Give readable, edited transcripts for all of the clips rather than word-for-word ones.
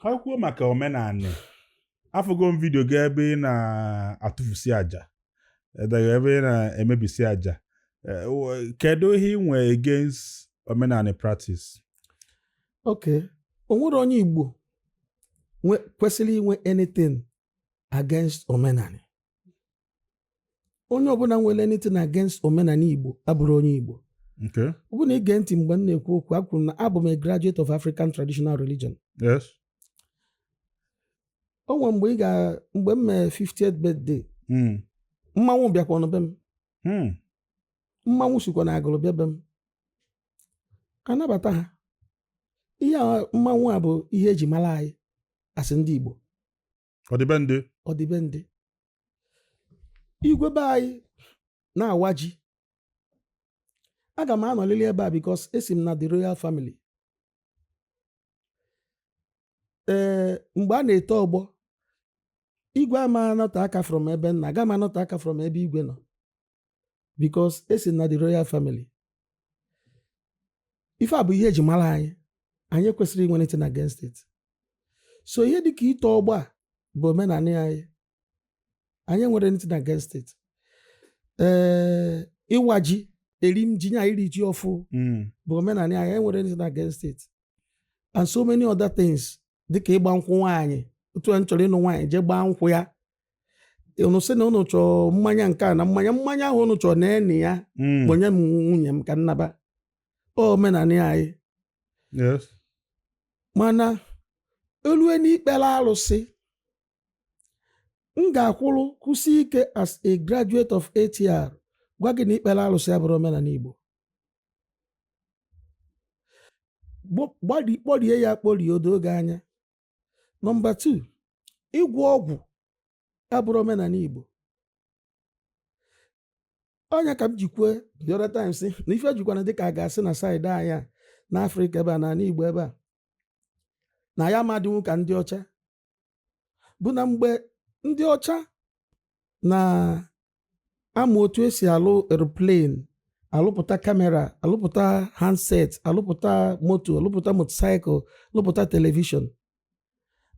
Ka anyị kwuo maka omenanị. Afụgo m video gị ebe ị na-atụfusi aja, edeghi ebe ị na-emebisi aja. Kedu ihe ị nwee against omenanị practice? Okay, o nwere onye Igbo kwesịrị inwe anything against omenanị. Onye ọbụla nwere anything against omenanị Igbo abụrọ onye Igbo. Ọ bụrụ na i gee ntị mgbe m na-ekwu okwu, akwuru na abụ m a graduate of African traditional religion. O nwere mgbe ị ga mgbe m mee 50th birthday, mmanwụ bịakwa be m. Mmanwụ sikwa na Agụlụ bịa be m, anabata ha. Ihe a mmanwụ a bụ ihe eji mara anyị asị ndị Igbo. Ọdịbendị. Ọdịbendị. Igwe be anyị na-awa ji, aga m anọlili ebe a because esi m na the royal family. Ee, mgbe a na-eto ọgbọ, igwe ama anọte aka from ebe nna, aga m anọte aka from ebe igwe nọ because esi m na the royal family. Ife a bụ ihe eji mara anyị. Anyị ekwesịrị inwe anything against it. So ihe dịka ito ọgbọ a bụ omenala anyị. Anyị enwere anything against it. Ee, ịwa ji, eri m ji nya, iri ji ọfụ bụ omenala anyị. Enwere anything against it, and so many other things dịka ịgba nkwụ nwaanyị. Otu a m chọrọ ịnụ nwaanyị, jee gbaa nkwụ ya, unu sị na unu chọọ mmanya nke a na mmanya ahụ unu chọrọ na eni ya, kponye m nwunye m ka nnaba. Omenala anyị. Mana olue n'ikpere alụsị, m ga-akwụrụ kwụsị ike as a graduate of ATR gwa gị na ikpere alụsị abụrụ omenala Igbo. Kpọrie ya, kpọrie o doo gị anya. Number 2, ịgwọ ọgwụ abụrụ omenala Igbo. Ọnya ka m ji kwue the other time sị na ife jikwana dịka a ga-asị na side anyị a n'Afrịka ebe a, na ala Igbo ebe a, na ya amadịnwu ka ndị ọcha bụ na mgbe ndị ọcha na-amụ otu esi alụ aeroplane, alụpụta camera, alụpụta handset, alụpụta moto, alụpụta motorcycle, alụpụta television,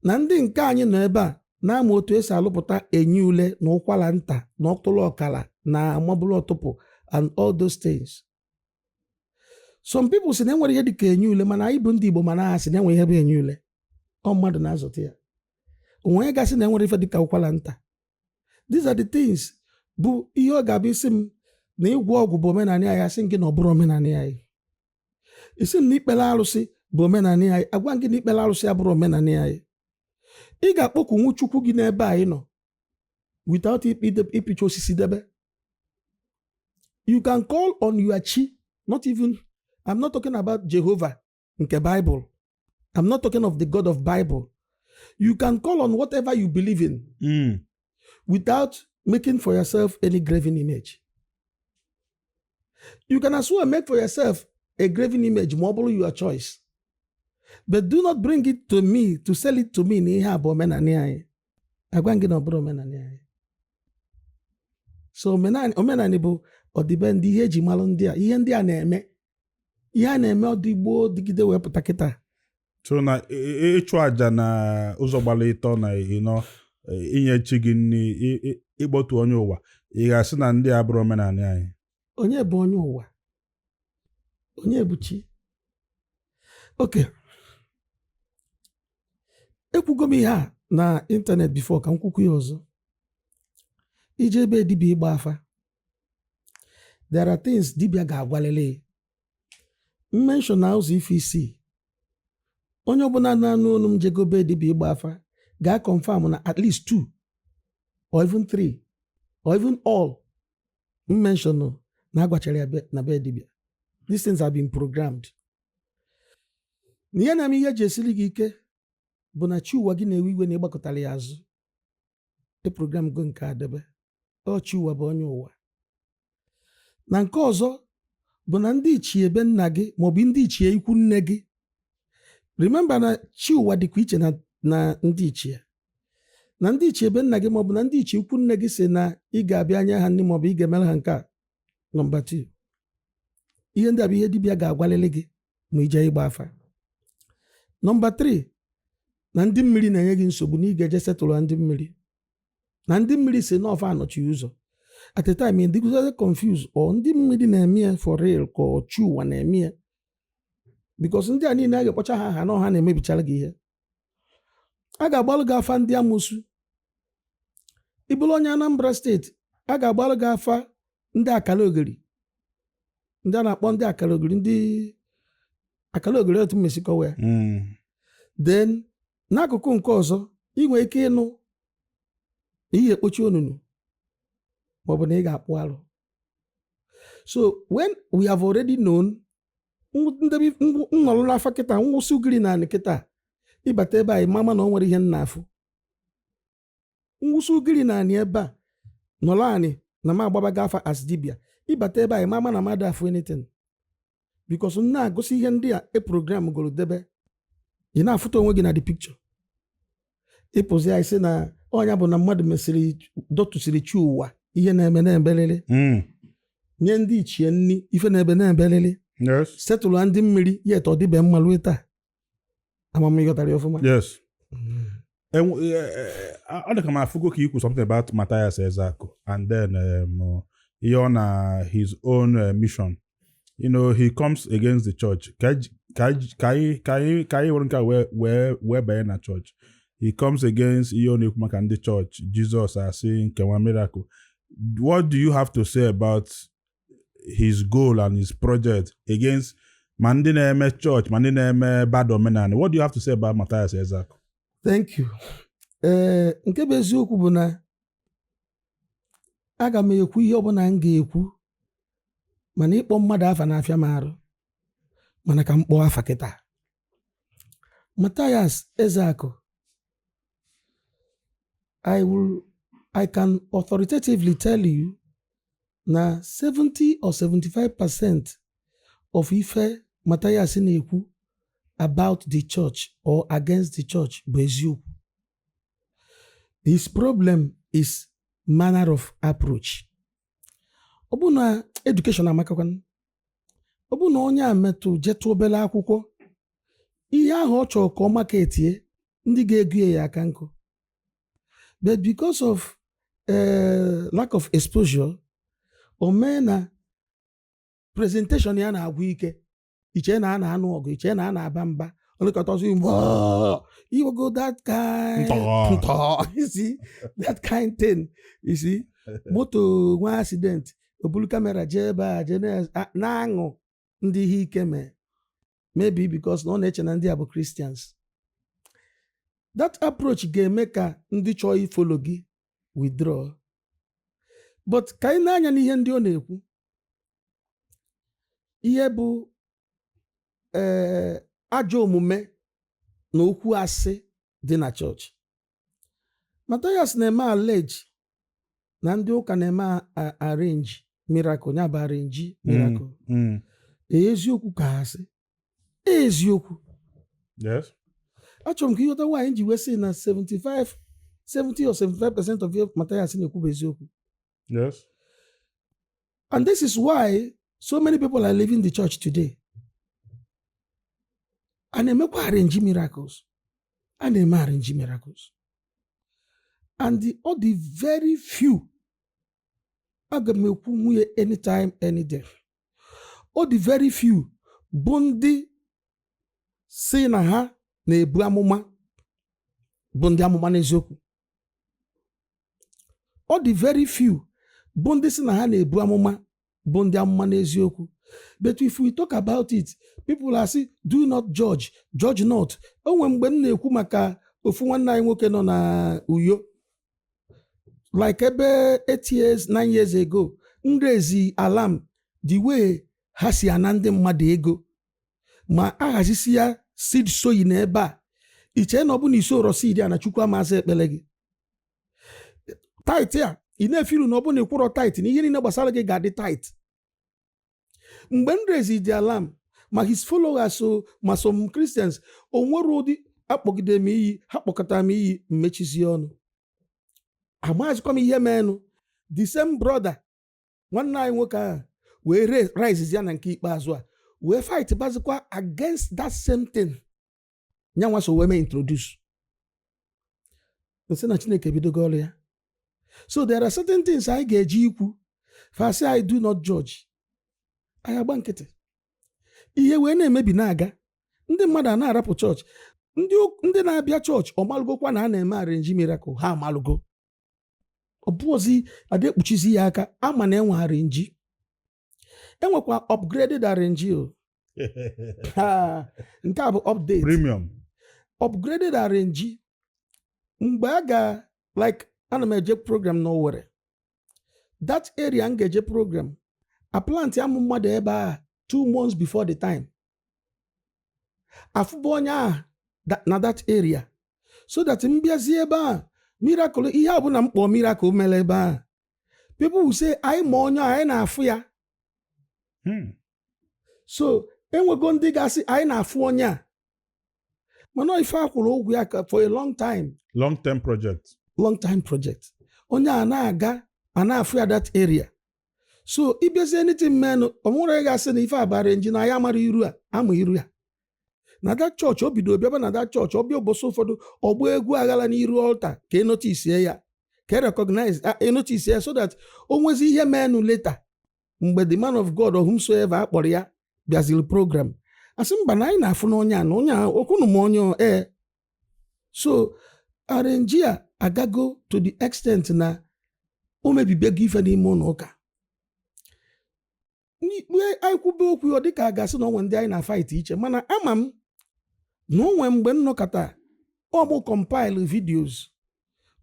na ndị nke anyị nọ ebe a na-amụ otu esi alụpụta enyi ule na ụkwara nta na ọtụlụ ọkala na amabụlụ ọtụpụ and all those things. Some people si na enwere ihe dịka enyi ule, mana anyị bụ ndị Igbo, mana ha sị na enwere ihe bụ enyi ule, ọ mmadụ na-azụta ya. Onwe onye gasị na enwere ife dịka ụkwara nta. These are the things bụ ihe ọ ga-abụ isi m na ịgwọ ọgwụ bụ omenala anyị, asị gị na ọ bụrụ omenala anyị. Isi m na ikpere arụsị bụ omenala anyị, agwa gị na ikpere arụsị abụrụ omenala anyị. Ị ga-akpọkunwu Chukwu gị n'ebe anyị nọ without ịpịcha osisi debe. You can call on your chi, not even, I'm not talking about Jehovah nke Bible, I'm not talking of the God of Bible. You can call on whatever you believe in without making for yourself any graven image. You can as well make for yourself a graven image ma ọ bụrụ your choice, but do not bring it to me to sell it to me na ihe a bụ omenala anyị. Agwa gị na ọ bụrụ omenala anyị. So omenala bụ ọdịbendị, ihe eji malụ ndị a, ihe ndị a na-eme, ihe a na-eme ọdị gboo dịgide wee pụta kịta. So na ịchụ àjà na ụzọ gbara ịtọ na ịnọ, inye chi gị nri, ịkpọtu onye ụwa, ị ga-asị na ndị a bụrụ omenala anyị? Onye bụ onye ụwa? Onye bụ chi? Okay, ekwugo m ihe a na internet before, ka m kwukwu ya ọzọ. Ije ebe dibịa ịgba afa, there are things dibịa ga-agwalele mention na ụzọ ife isii. Onye ọbụla na-anụ olu m jegobe dibịa ịgba afa ga-confirm na at least two or even three or even all m mention na agwachara ya na be dibịa. These things have been programmed. Na ihe na-eme ihe eji esiri gị ike bụ na chi ụwa gị na-ewe iwe na ịgbakọtara ya azụ. E program go nke adebe ọ chi ụwa bụ onye ụwa. Na nke ọzọ bụ na ndị ichie ebe nna gị maọbụ ndị ichie ikwu nne gị. Remember na chi ụwa dịkwa iche na ndị ichie, na ndị ichie ebe nna gị maọbụ na ndị ichie ikwu nne gị si na ị ga-abịa nye ha nri maọbụ ị ga-emere ha nke a. Number 2, ihe ndị a bụ ihe dibịa ga-agwalili gị ma ije ịgba afa. Number 3, Na ndị mmiri na-enye gị nsogbu, na ị ga-eje setụlụ ndị mmiri, na ndị mmiri si n'ọfa anọchi ụzọ. At a time ị dịgụzazi confused, ọ ndị mmiri na-eme ya for real ka ọ chi ụwa na-eme ya? Because ndị a niile a ga-ekpọcha ha aha na ọha na-emebichara gị ihe. A ga-agbalụ gị afa ndị amụsụ. Ị bụrụ onye Anambra Steeti, a ga-agbalụ gị afa ndị akara ogiri, ndị a na-akpọ ndị akara ogiri, ndị akara ogiri otu mmesikọwa ya. Then n'akụkụ nke ọzọ, ị nwere ike ịnụ na ihe ekpochi onunu maọbụ na ị ga-akpụ arụ. So when we have already known ndebe nnọrọ n'afa kịta, nwụsị ugiri na anị kịta, ịbata ebe a, ịmama na o nwere ihe m na-afụ. Nwụsị ugiri na anị ebe a nọrọ anị na m agbabaga afa as dibia, ịbata ebe a, ịmama na mmadụ afụ anything, because m na-agụsị ihe ndị a e program goro debe. Ị na-afụta onwe gị na the picture. Ịpụzi ya, isi na ọnya bụ na mmadụ mesịrị dọtụsịrị chi ụwa, ihe na-eme na-ebelele, nye ndị ichie nni, ife na-ebe na-ebelele, setụlụ ndị mmiri, yet ọ dịbe mma ruo taa. Amamighọtara ya ọfụma? Yes. Ọ dị ka m afụgo ka ikwu something about Matthias Ezeaku and then ihe ọ na his own mission. He comes against the church. Ka anyị were nke a wee banye na church. He comes against ihe ọ na-ekwu maka ndị church, Jizọs asị nkewa miracle. What do you have to say about his goal and his project against ma ndị na-eme church, ma ndị na-eme bad omenala? What do you have to say about Matthias Ezeaku? Thank you. Ee, nke bụ eziokwu bụ na aga m ekwu ihe ọbụla m ga-ekwu, mana ịkpọ mmadụ afa na-afịa m arụ, mana ka m kpọọ afa kịta. Matthias Ezeaku, I can authoritatively tell you na 70 or 75% of ife Matthias na-ekwu about the church or against the church bụ eziokwu. His problem is manner of approach. Ọ bụ na education amakakwan, ọ bụ na onye a metụ jetụ obere akwụkwọ, ihe ahụ ọ chọrọ ka ọ maketie, ndị ga-egu ya aka nkụ. But because of lack of exposure, o mee na presentation ya na-agwụ ike. Iche na a na-anụ ọgụ, iche na a na-aba mba, olekọta iwego that kind Ntọọ. Ntọọ, you see that kind thing, you see moto nwa accident, o buru camera jee ebe a, jee na-aṅụ ndị ihe ike mee, maybe because na ọ na-eche na ndị a bụ Christians. That approach ga-eme ka ndị chọọ i follow gị withdraw. But ka anyị na-anya n'ihe ndị ọ na-ekwu, ihe bụ ee ajọ omume na okwu asị dị na chọọchị. Matthias na-eme allege na ndị ụka na-eme arrange miracle, ya bụ arrange miracle. Eziokwu ka asị eziokwu? Yes. Achọrọ m ka ịghọta nwaanyị ji wee sị na 75, 70 or 75% of ihe Matthias na-ekwu bụ eziokwu. And this is why so many people are leaving the church today. A na-emekwa arrange miracles, a na-eme arrange miracles, and all the very few, aga m ekwu nwunye anytime, any day, all the very few bụ ndị si na ha na-ebu amụma bụ ndị amụma n'eziokwu. Ọ dị very few bụ ndị si na ha na-ebu amụma bụ ndị amụma n'eziokwu. But if we talk about it, people are say, "Do not judge, judge not." O nwere mgbe m na-ekwu maka ofu nwanne anyị nwoke nọ na Uyo, like ebe 8 years, 9 years ago, m raise alarm the way ha si ana ndị mmadụ ego ma aghazisi ya seed sowing ebe a. Ichee na ọ bụ na isoro seed a na Chukwu amazi ekpere gị. Tithe a ị na-efiru na ọ bụ na ịkwụrọ tithe na ihe niile gbasara gị ga-adị tight. Mgbe m raise the alarm, ma his followers o, ma some Christians, o nwere ụdị akpọgide m iyi ha kpọkọtara m iyi, mmechizie ọnụ, amazikwa m ihe meenụ. The same brother, nwanne anyị nwoke ahụ, wee rise ya na nke ikpeazụ a wee fight bazikwa against that same thing nyanwa so wee mee introduce. Nsị na Chineke ebidogo ọrụ ya. So there are certain things anyị ga-eji ikwu fasị anyị do not judge. Anyị agba nkịtị, ihe wee na-emebi na-aga. Ndị mmadụ a na-arapụ chọọchị. Ndị na-abịa chọọchị ọmalụgokwa na a na-eme arrange miracle. Ha amalụgo, ọ bụọzi ada ekpuchizi ya aka. Ama na enwe arrange, enwekwa upgraded arrange o. Ha, nke a bụ update. Premium. Upgraded arrange. Mgbe a ga, like, ana m eje program n'Owerri, that area m ga-eje program, a plant amụ mmadụ ebe a 2 months before the time, afụba onye a na that area, so that m bịazie ebe a, miracle, ihe a bụ na mkpọ miracle mere ebe a, people will say anyị ma onye a, anyị na-afụ ya. So enwego ndị ga-asị anyị na-afụ onye a, mana ọ ife akwụrụ ụgwọ ya ka for a long time. Long term project. Long time project. Onye a na-aga, a na-afụ ya that area. So ịbịazie anything menụ, ọ nwere ga-asị na ife abara nji na ya mara iru a ama iru ya na that church. O bido bịaba na that church, ọbịa ụbọchị ụfọdụ, ọgba egwu aghala n'iru altar ka e notice ya, ka e recognize, e notice ya, so that o nwezi ihe menụ later, mgbe the man of God or whomsoever akpọrọ ya bịaziri program, asị mba na anyị na-afụ na onye a na onye a okwunu m onye ee. So arrange a agago to the extent na o mebibego ife n'ime ụlọ ụka. N'ikpe anyị kwube okwu, ọ dịka a ga-asị na onwe ndị anyị na-fight iche, mana ama m na onwe mgbe m nọkọta, ọ bụ compile videos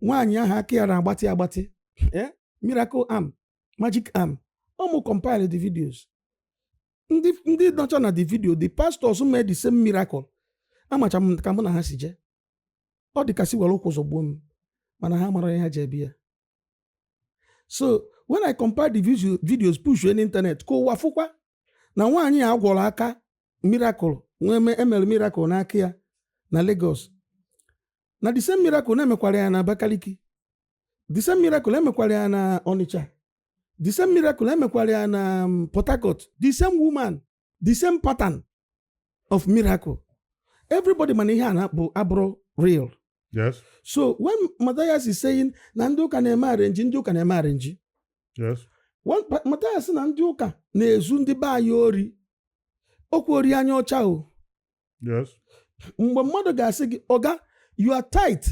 nwaanyị ahụ aka ya na-agbatị agbatị, miracle arm, magic arm. Ọ mụ compile the videos. Ndị nọcha na the video, the pastors made the same miracle, amacha m ka mụ na ha si jee. Ọ dị kasị were ụkwụ zọgbuo m, mana ha mara ihe ha ji ebi ya. So when I compile the videos, push on internet ka ụwa fụkwa na nwaanyị a gwọrọ aka miracle nwee emere miracle n'aka ya na Lagos, na the same miracle na-emekwara ya na Abakaliki, the same miracle emekwara ya na Onitsha, the same miracle emekwara ya na Port Harcourt, the same woman, the same pattern of miracle, everybody mana ihe a na-akpụ abụrụ real. So when Matthias is saying na ndị ụka na-eme arrange, ndị ụka na-eme arrange, when Matthias na ndị ụka na-ezu ndị be anyị ori, okwu ori anya ọcha o. Mgbe mmadụ ga-asị gị, "Oga, you are tight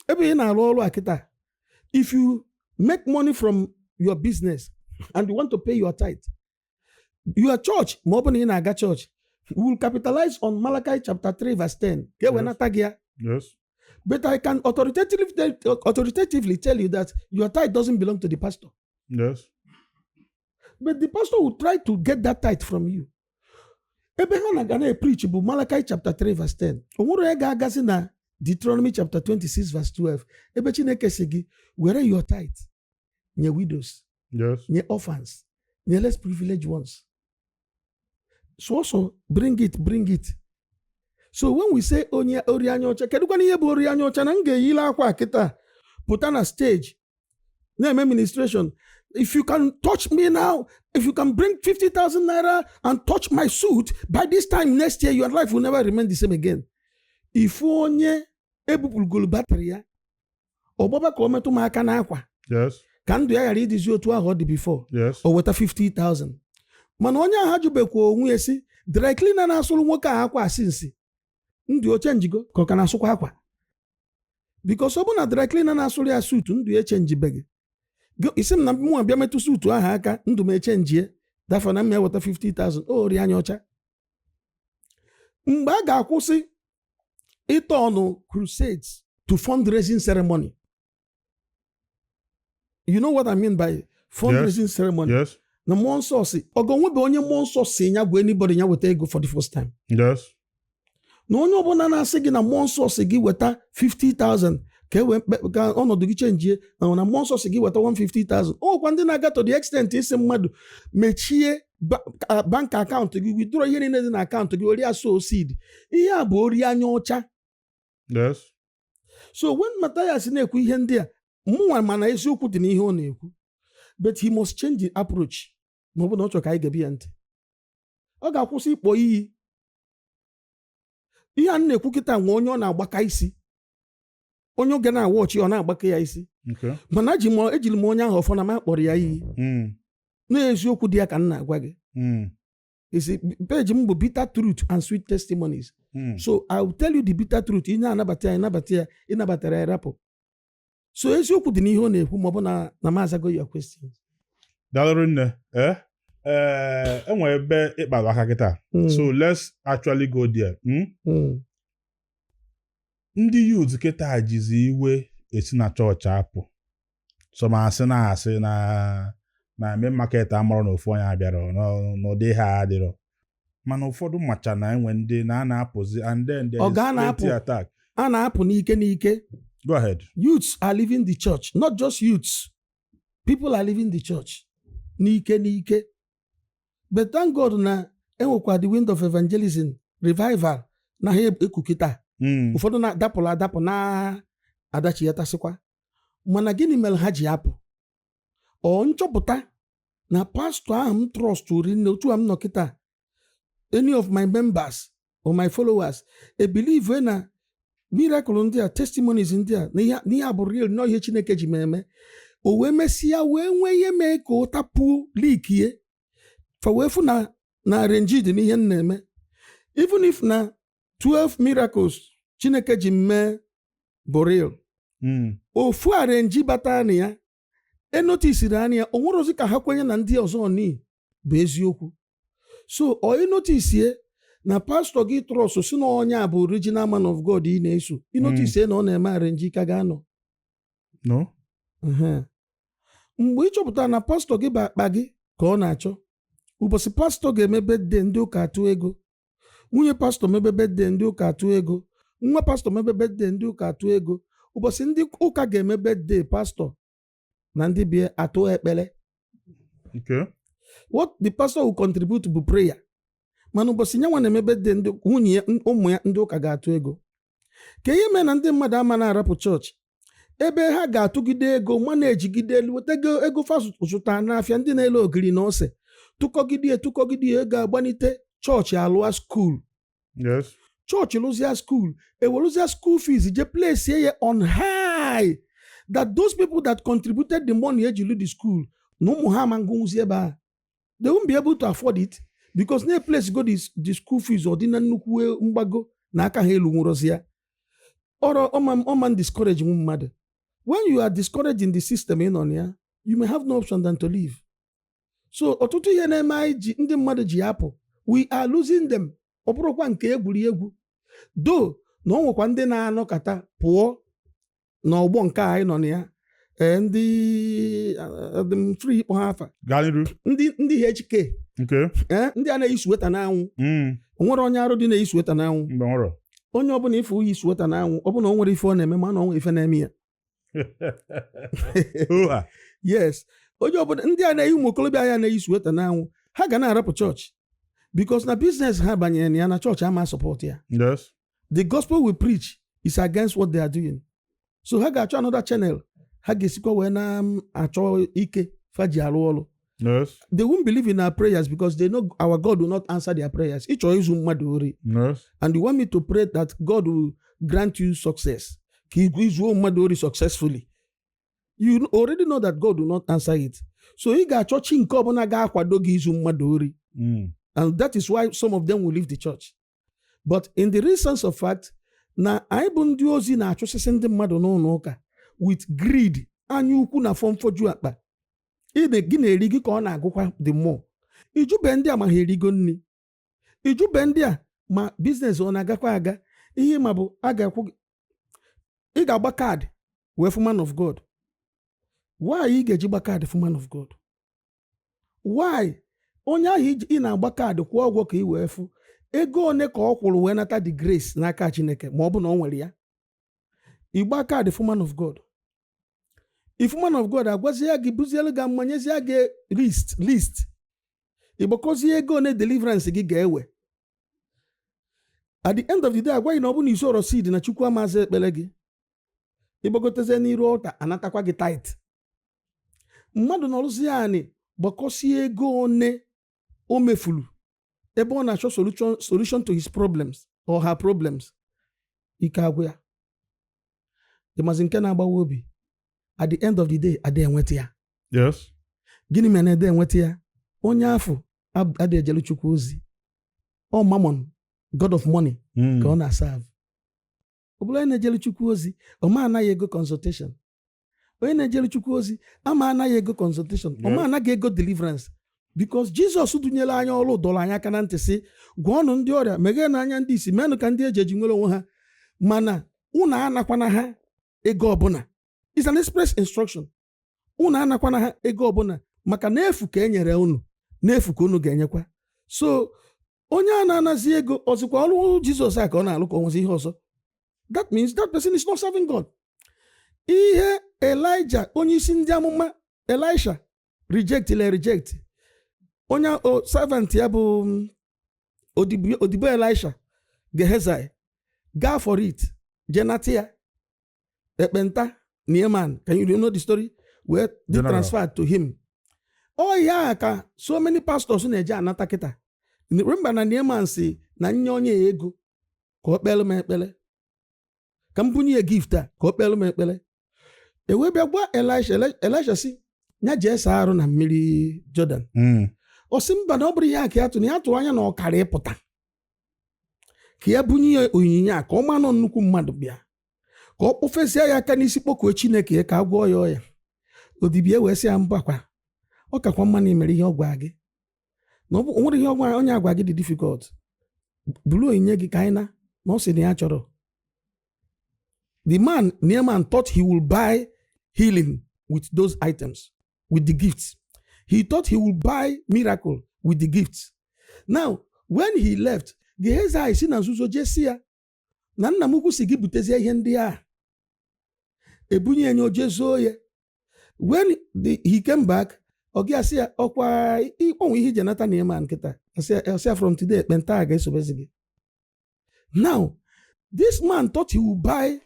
ebe ị na-arụ ọrụ a kịta, if you make money from your business and you want to pay your tithe, your church, ma ọ bụ na ị na-aga church, will capitalize on Malachi chapter 3 verse 10 ka e wee nata gị ya. But I can authoritatively tell you that your tithe doesn't belong to the pastor. But the pastor will try to get that tithe from you. Ebe ha na-aga na-preach bụ Malachi chapter 3 verse 10. O nwere onye ga-agazi na Deuteronomy chapter 26 verse 12, ebe Chineke si gị were your tithe nye widows, nye orphans, nye less privileged ones. So also bring it, bring it. So when we say onye ori anya ọcha, kedụkwana ihe bụ ori anya ọcha? Na m ga-eyile akwa kịta pụta na stage na-eme ministration, "If you can touch me now, if you can bring 50,000 naira and touch my suit, by this time next year your life will never remain the same again." Ifu onye ebupụrụgolu battery ya, ọgbaba ka o metụ m aka n'akwa ka ndụ ya ghara ịdịzi otu ahụ ọ dị before, o weta 50,000. Mana onye ahụ ajụbekwa onwe ya si dry cleaner na-asụrụ nwoke a akwa asị nsi ndụ oche njigo ka ọ ka na-asụkwa akwa, because ọ bụ na dry cleaner na-asụrụ ya suit, ndụ ya echenjibeghị. Isi m na mụnwa bịa metụ suit ahụ aka, ndụ m echenjie dafa na m eweta 50,000. O ori anya ọcha. Mgbe a ga-akwụsị ịtọ ọnụ crusades to fundraising ceremony, you know what I mean by fundraising ceremony? Yes. Na mmụọ nsọ si ọgọ nwebe onye mmụọ nsọ si ya gwa anybody ya weta ego for the first time, na onye ọbụla na-asị gị na mmụọ nsọ si gị weta 50,000 ka e wee ka ọnọdụ gị chenjie, na mmụọ nsọ si gị weta 150,000. O nwekwa ndị na-aga to the extent isi mmadụ mechie bank account gị, withdraw ihe niile dị na account gị, ori sow seed. Ihe a bụ ori anya ọcha. So when Matthias na-ekwu ihe ndị a, mụnwa mana eziokwu dị n'ihe ọ na-ekwu, but he must change the approach. Ma ọ bụ na ọ chọrọ ka anyị gebe ya ntị, ọ ga-akwụsị ịkpọ iyi. Ihe a m na-ekwu kịta nwe onye ọ na-agbaka isi. Onye oge na-awa ọchị, ọ na-agbake ya isi. Mana ejiri m onye ahụ ọfọ na m akpọrọ ya iyi. N'eziokwu dị ya ka m na-agwa gị. Isi page m bụ Bitter Truth and Sweet Testimonies. So I will tell you the bitter truth. Ị na-anabata ya, ịnabata ya, ịnabatara ya, rapụ. So eziokwu dị n'ihe ọ na-ekwu, ma ọ bụ na m azago your questions. Daalụ nne. Ee, enwere ebe ịkpara aka kịta. So let's actually go there. Mm. Ndị youth kịta jizi iwe esi na chọọchị apụ. Some asị na asị na main market amarọ na ofu onye abịara n'ụdị ha adịrọ, mana ụfọdụ macha na enwe ndị na a na-apụzi, and then there Ọ is ga na-apụ. plenty attack. A na-apụ n'ike n'ike. Go ahead. Youths are leaving the church. Not just youths, people are leaving the church n'ike n'ike. But thank God na enwekwa the wind of evangelism, revival na ha ekukịta. Ụfọdụ na-adapụrụ adapụ na-adachighasịkwa. Mana gịnị mere ha ji apụ? Ọ nchọpụta na pastọ ahụ m trust rinne, otu a m nọ kịta, any of my members or my followers e believe na miracle ndị a, testimonies ndị a, na ihe a bụ real, nọ ihe Chineke ji m eme, o wee mesịa wee nwee ihe mee ka ọ tapuo likie fa, wee fụ na arrange dị n'ihe m na-eme. Even if na 12 miracles Chineke ji m mee bụ real, ofu arrange bata na ya, enotisiri anya ya, o nwere ozi ka ha kwenye na ndị ọzọ ni bụ eziokwu. So ọ inotisie na pastọ gị trust si na onye a bụ original man of God ị na-eso, inotisie na ọ na-eme arrange, ka ga-anọ? No. Ehe. Mgbe ị chọpụtara na pastọ gị bụ akpa gị ka ọ na-achọ, ụbọchị pastọ ga-eme birthday, ndị ụka atụ ego. Nwunye pastọ mebe birthday, ndị ụka atụ ego. Nwa pastọ mebe birthday, ndị ụka atụ ego. Ụbọchị ndị ụka ga-eme birthday, pastọ na ndị bie atụ ekpere. What the pastor will contribute bụ prayer, mana ụbọchị nyanwa na-eme birthday, ndị nwunye ya, ụmụ ya, ndị ụka ga-atụ ego. Ka ihe mee na ndị mmadụ ama na-arapụ chọọchị, ebe ha ga-atụgide ego ma na-ejigide elu weta ego, ego fa zụta n'afịa, ndị na-ele ogiri na ose, tụkọgide tụkọgide ego, agbanite chọọchị, alụa school. Chọọchị lụzia school, ewerụzia school fees je place ya on high, that those people that contributed the money eji lu the school na ụmụ ha ama ngụnwụzi ebe a, they won't be able to afford it because na place go the school fees ọ dị na nnukwu mgbago na aka ha elu nwụrọzi ya. Ọrọ ọma discourage nwu mmadụ. When you are discouraging the system ị nọ na ya, you may have no option than to leave. So ọtụtụ ihe na-eme anyị ji ndị mmadụ ji apụ, we are losing them. Ọ bụrụkwa nke egwuregwu do na ọ nwekwa ndị na-anọkọta pụọ n'ọgbọ nke a anyị nọ na ya. Ee, ndị dị m free ịkpọ ha afa. Gaa n'iru. Ndị HK. Ee, ndị a na-eyi sweater n'anwụ. O nwere onye arụ dị na-eyi sweater n'anwụ? Mgbe nwụrụ. Onye ọbụla ife oyi sweater n'anwụ, ọ bụ na o nwere ife ọ na-eme, ma na ọ nwere ife na-eme ya. Oha. Yes, onye ọbụla ndị a na-eyi, ụmụ okorobịa ya na-eyi sweater n'anwụ, ha ga na-arapụ chọọchị because na business ha banyere na ya na chọọchị ama support ya. The gospel we preach is against what they are doing, so ha ga-achọ another channel ha ga-esikwa wee na-achọ ike fa ji arụ ọrụ. They won't believe in our prayers because they know our God will not answer their prayers. Ịchọ izu mmadụ ori and you want me to pray that God will grant you success ka izuo mmadụ ori successfully, you already know that God will not answer it. So ị ga-achọ chi nke ọbụla ga-akwado gị izu mmadụ ori. And that is why some of them will leave the church. But in the real sense of fact, na anyị bụ ndị ozi na-achụsịsị ndị mmadụ n'ụlọ ụka with greed, anya ukwu na fọmfoju akpa. Gị na-eri gị ka ọ na-agụkwa the more. Ijube ndị a ma ha erigo nri, ijube ndị a ma business ọ na-agakwa aga. Ihe ma bụ a ga-akwụ gị, ị ga-agba kaadị wee fụ man of God. Why ị ga-eji gba kaadị fụ man of God? Why onye ahụ ị na-agba kaadị kwụọ ụgwọ ka ị wee fụ, ego one ka ọ kwụrụ wee nata the grace n'aka Chineke, ma ọ bụ na ọ nwere ya? Ịgba kaadị fụ man of God, if man of God agwazie gị, buzielu gị, mmanyezie gị list, ịgbakọzie ego one deliverance gị ga-ewe. At the end of the day, agwaghị na ọ bụ na isoro seed na Chukwu amazi ekpere gị. Ịgbagotezie n'iru ọta, anatakwa gị tithe. Mmadụ nọrụzie anị gbakọsie ego one o mefuru ebe ọ na-achọ solution to his problems or her problems, ike agwụ ya. Ịmazi nke na-agbawa obi, at the end of the day, ada enweta ya. Gịnị mere na ede enweta ya? Onye afọ adị ejelu Chukwu ozi. Ọ Mammon, god of money, ka ọ na-aserve. Ọ bụrụ onye na-ejelu Chukwu ozi, ọ ma anaghị ego consultation. Onye na-ejelu Chukwu ozi ama anaghị ego consultation, ọ ma anaghị ego deliverance, because Jizọs dunyere anyị ọrụ, dọrọ anyị aka na ntị sị, gwọọnụ ndị ọrịa, meghee n'anya ndị isi, menụ ka ndị eji eji nwere onwe ha, mana unu anakwana ha ego ọbụla. Is an express instruction. Unu anakwana ha ego ọbụla, maka na efu ka e nyere unu, n'efu ka unu ga-enyekwa. So onye a na-anazi ego, ọzikwa ọrụ Jizọs a ka ọ na-alụ, ka ọ nwezi ihe ọzọ? That means that person is not serving God. Ihe Elijah, onye isi ndị amụma, Elisha reject le reject onye servant ya bụ odibo Elisha, Gehazi, gaa for it, jenata ya ekpenta Naaman. Can you know the story? Wee dị General. Transferred to him. Ọ ya ka so many pastors na-eje anata kịta. Remember na Naaman si na nye onye ya ego ka ọ kpere m ekpere, ka m bunye ya gift a ka ọ kpere m ekpere. E wee bịa gwa Elisha. Elisha si ya jee saa arụ na mmiri Jordan. Ọ sị mba, na ọ bụrụ ihe a ka ya tụ, na ya tụrụ anya na ọkara ịpụta ka ya bunye ya onyinye a, ka ọ manụ nnukwu mmadụ bịa, ka ọ kpụfesie ya aka n'isi, kpọkuo Chineke ya ka a gwọọ ya ọya. Odibie wee sị ya, mbakwa, ọ kakwa mma na imere ihe ọ gwa gị, na ọ bụ o nwere ihe ọ gwa onye agwa gị dị difficult. Buru onyinye gị ka anyị na ọ sị na ya chọrọ. The man Naaman thought he will buy healing with those items, with the gifts. He thought he would buy miracle with the gifts. Now when he left, Gehazi si na nzuzo jee si ya na nna m ukwu si gị butezie ihe ndị a. Ebunye ya nye, o jee zoo ya. When he came back, ọ gị asị ya, ọkwa ịkpọnwe ihe iji nata Naaman nkịta. Asị ya, from today, ekpenta a ga-esobezi gị. Now this man thought he would buy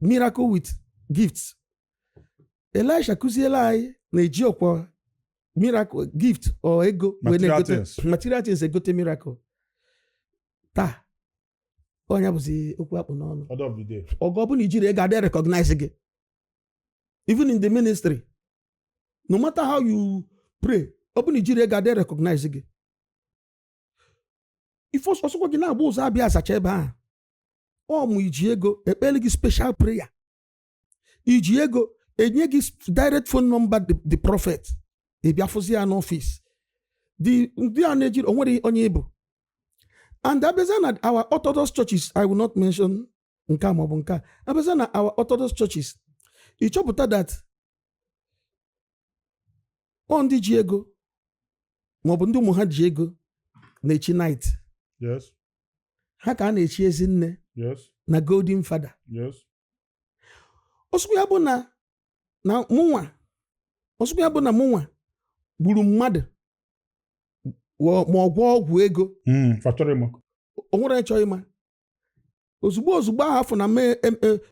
miracle with gifts. Elisha kụziela anyị na-eji ọkwa miracle gift or ego wee Material na-egote things. Material things egote miracle. Taa onye bụzi okwu akpụ n'ọnụ. Order of the day. Ọgụ ọ bụ na ijiri ego, adị recognize gị even in the ministry. No matter how you pray, ọ bụ na ijiri ego, adị recognize gị. Ife ọsọkwa gị na-agba ụzọ abịa azacha ebe ahụ, ọ mụ iji ego ekpere gị special prayer, iji ego enye gị direct phone number the prophet, ị bịa fụzi ya n'ọfịs. The ndị a na-ejiri onwere onye ịbụ. And abịaza na our orthodox churches, I will not mention nke a maọbụ nke a, abịaza na our orthodox churches, ị chọpụta that ọ ndị ji ego maọbụ ndị ụmụ ha ji ego na-echi knight. Ha ka a na-echi ezinne na golden father. Ọsụkwa ya bụ na mụnwa, ọsụkwa ya bụ na mụnwa gburu mmadụ ma ọ gwọọ ọgwụ ego. Fa chọrọ ịma. O nwere chọọ ịma. Ozugbo ozugbo ahụ afọ na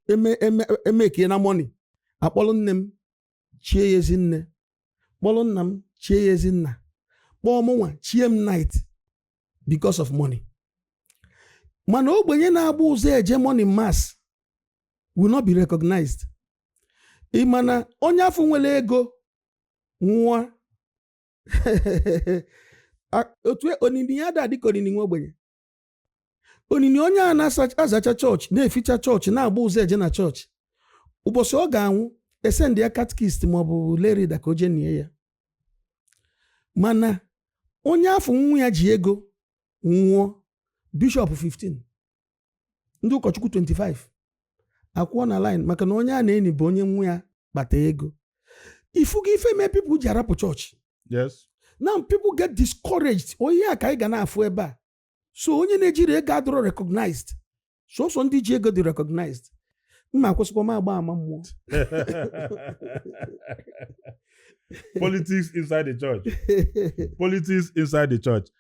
eme eme emekie na money, akpọrọ nne m chie ya ezinne, kpọrọ nna m chie ya ezinna, kpọọ mụnwa chie m knight because of money. Mana ogbenye na-agba ụzọ eje morning mass will not be recognized. Ị ma na onye afọ nwere ego nwụọ, otu onini ya da dịka onini nwa ogbenye. Onini onye a na-azacha chọọchị, na-eficha chọọchị, na-agba ụzọ eje na chọọchị, ụbọchị ọ ga-anwụ, esend ya catechist maọbụ lerida ka o jee nie ya. Mana onye afọ nwa ya ji ego nwụọ, bishọp 15, ndị ụkọchukwu 25 akwụọ na line, maka na onye a na-eni bụ onye nwa ya kpata ego. Ifugo ife mee people ji arapụ chọọchị? Yes. Now people get discouraged. Onye a ka anyị ga na-afụ ebe a. So onye na-ejiri ego adịrọ recognized, sọsọ ndị ji ego dị recognized. Mma akwụsịkwa m agba ama mmụọ. Politics inside the church. Politics inside the church.